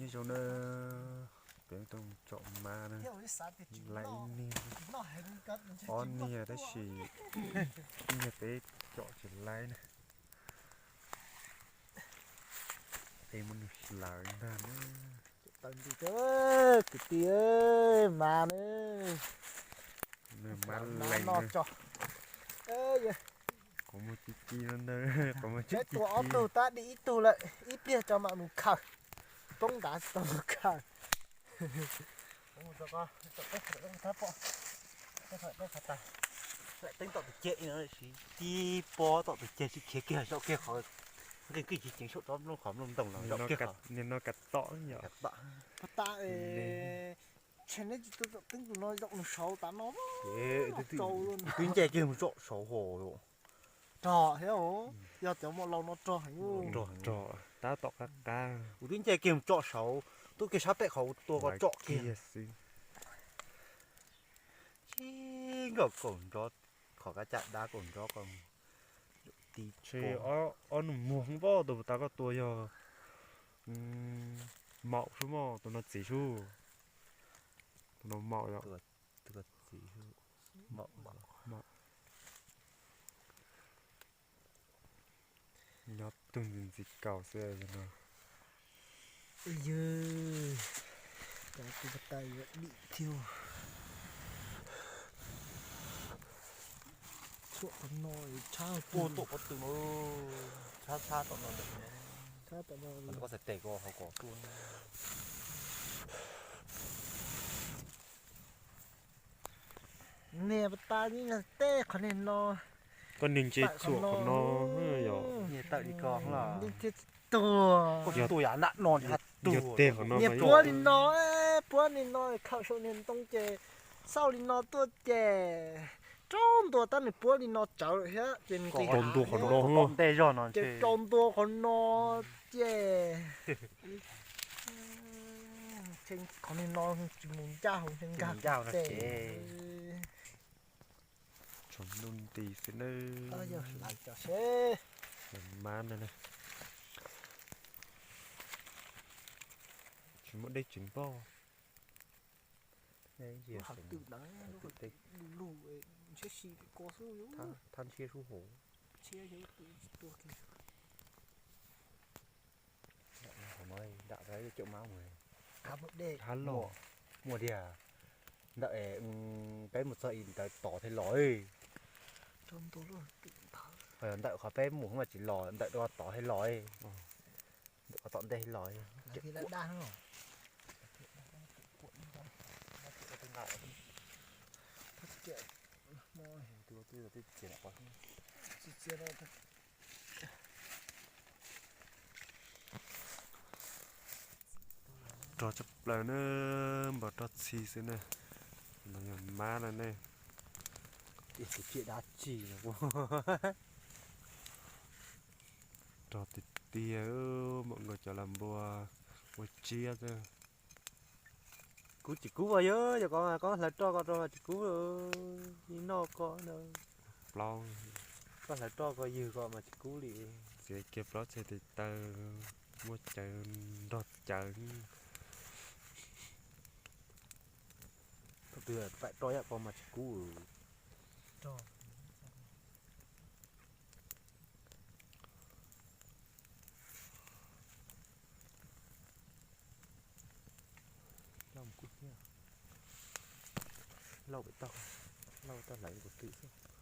Zoo na, peb tuaj mus tsom mab na, laib ib niag, ob niag tab sis ib niag peb tsom tsis laib na. Peb muab nws hlawv ntag na. Kwv tij, mas na, nws mab lees no tso. Qhov muag ci ci no ntag, qhov muag ci ci. Peb tua ob tug tab dim ib tug lawm, ib pliag tso mam mus khaws. Poob nrad tsis tau mus khaws. Teeb tom tus ceg no, tib pob tom tus ceg tsis khiav kiag, zaum kiag qhov nqi nqi ceev ceev saum tsob nplooj, qhov nplooj ntoo los zaum kiag qhov. Nim no kav tom yom. Pas tas, ntshe neb tsis tau tsom teeb tus no, zaum nws saud tas no. Twb nce kiag mus tsom saud hos. Rog thiab, yog cov muaj laus no rog heev. Rog, rog tab tom qab qab. Kuv twb nce kiag mus tsom saud, tuaj kiag sab pem qhov tua ko tsom kiag xwb. Tib nkawm kaum ntsov, qhov kab caj dab kaum ntsov ko. Tib, ob nus muag hoob pob tus tas koj tua yog maum sub moj, tus no txiv sub. Tus no maum yom. Nyob tug ntxim ntxim kaus xwb no. Yog, tus pas tas yuav dim thiab. Tshuam qhov no tshab, ua tuam qhov twg no, tshab tshab tom no ntawm no. Tshab tom no, koj txhais tes ko hauv kom tuaj. Niag pas tas, tej qhov niag no. Koj niag nce tshuam qhov no yom. Niag tawm li ko los thiaj tsis tuag. Koj tsis tuag yav nram no, yog tej qhov no niag puab li no, puab li no khawm saum niag ntoo ces xauj li no tuaj ces raug ntua tab nws puab li no tsawv lawm thiab ces nws rau ntua qhov no, tom ntej zog no ces rau ntua qhov no ces qhov niag no tsis mus ncaj hauv, nkag tes. Tshuav ntuj nti xwb nawb. Mab no, tsis muaj dej tsis npoj. Thab ntshiab sub hauv. Qhov no nram caum mab mus. Hab los muaj tiag. Ntawm peb mus txog ntawd tod thiaj los. Ntawm qhov peb mus mas tsis los, ntawm tod thiaj los. Ntawm qhov tom ntej thiaj los. Rog tshaj plaws na, npam rog txhi xwb na. No yog mab no ne. Rog tiag tiag, mam nkaus cov las npua ua tsiab xwb. Kub tsis kub as, yog koj, koj hlawv roj ko rau mas tsis kub, noj ko. Plaub. Koj hlawv roj ko ywg ko mas tsis kub li. Txiav kiag plaub txhais tes taw, muab cawv nrog cawv. Thaum twg paim roj yam ko mas tsis kub. Lauj pem toj, lauj toj hlawv kuv twm xwb.